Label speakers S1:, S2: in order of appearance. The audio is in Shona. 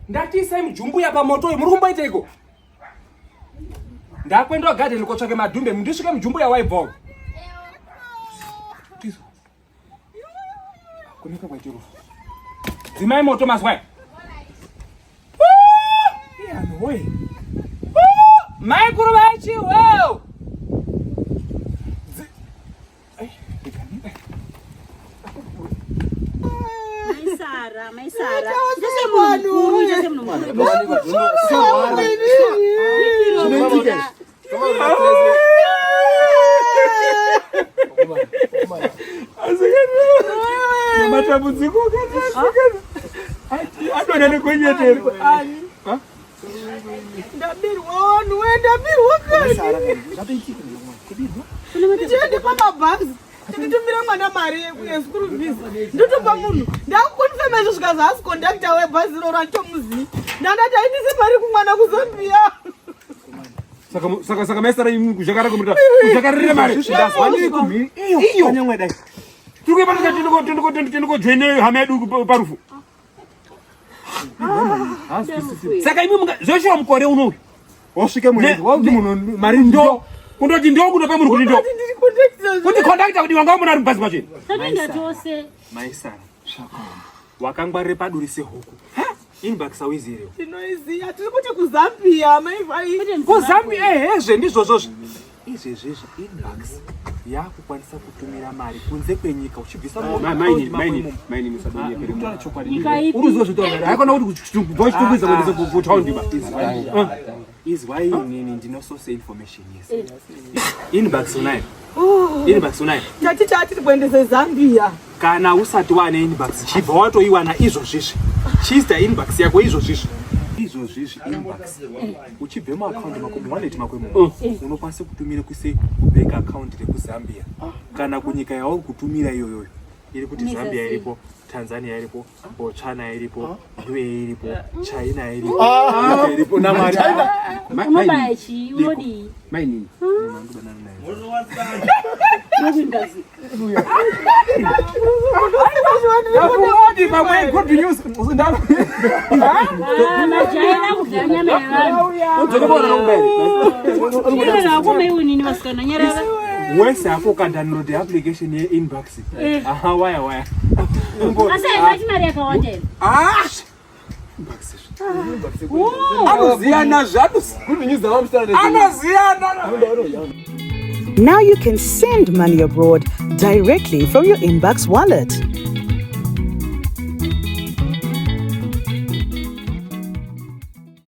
S1: Ndati isai mujumbuya pamoto uyu muri kumboiteiko? Ndakuenda kugadheni kotsvake madhumbe ndisvike mujumbuya waibvawo. Kuneka kwaite rufu. Dzimai moto mazwai. Anhu woye. Mai kuru vachiwo.
S2: Maisara, maisara. Ndese munhu mukuru, ndese munhu mukuru.
S1: Nematambudziko adonha negonyetero.
S3: Ndabirwa vanhu we ndabirwa kani. Ndichiende pamabhazi tinditumira mwana mari yeschool fees ndotopa munhu ndakukonfema izvo zvikazi haasi conductor webhazi iroro anditomuzivi ndandati aindise mari kumwana kuzambia.
S1: Saka saka saka maisara imi kuzhakara kumuta kuzhakarira mari. Ndazwa ndiri kumhiri iyo. Iyo. Nyangwe dai. Tiri kuenda tindiko tindiko tindiko join hama yedu parufu. Saka imi munga zveshuwa mukore uno.
S4: Wasvike mwedzi wakuti munhu
S1: mari ndo. Kundoti ndo kunopa munhu kuti ndo. Kuti conductor kuti wanga muna ari mubhazi pacho.
S2: Tatoenda tose.
S1: Maisara. Zvakaoma. Wakangwarire paduri sehuku. Inbox auizive.
S3: Tinoiziya tiri kuti kuZambia maivai.
S1: KuZambia ehezve ndizvozvozvo. Izvezvezvi inbox yakukwanisa kutumira mari kunze kwenyika uchibvisa haikona kuti kubva uchitungwiza kuendesa kutaundi ba. Izwai inini ndinosource information yese. Eh. Inbox unayo? Inbox unayo?
S3: Tati tati kuendesa Zambia.
S1: Kana usati wane inbox chibva watoiwana izvozvizvi. Chiista inbox yako izvozvizvi. Izvozvizvi inbox. Uchibve muaccount mako muwallet mako imomo unokwanisa kutumira kuise kubank account rekuZambia kana kunyika yauri kutumira iyoyoyo. Iri kuti Zambia iripo, Tanzania iripo, Botswana iripo, UAE iripo, China iripo, UK iripo namari.
S2: Unobaya chii? Unodii?
S1: Mainini. Afungoti pamwe good news.
S2: Ah, majaira kudya nyama yevanhu. Iwe nakoma iwe nini vasikana nyarara.
S1: Wese hako ukadownload application yeinbox.
S2: Eh.
S1: Aha, waya waya.
S2: Asi haibati mari yakawanda here?
S1: Ah! Anoziyana zvaanoziyana.
S5: Now you can send money abroad directly from your InnBucks wallet.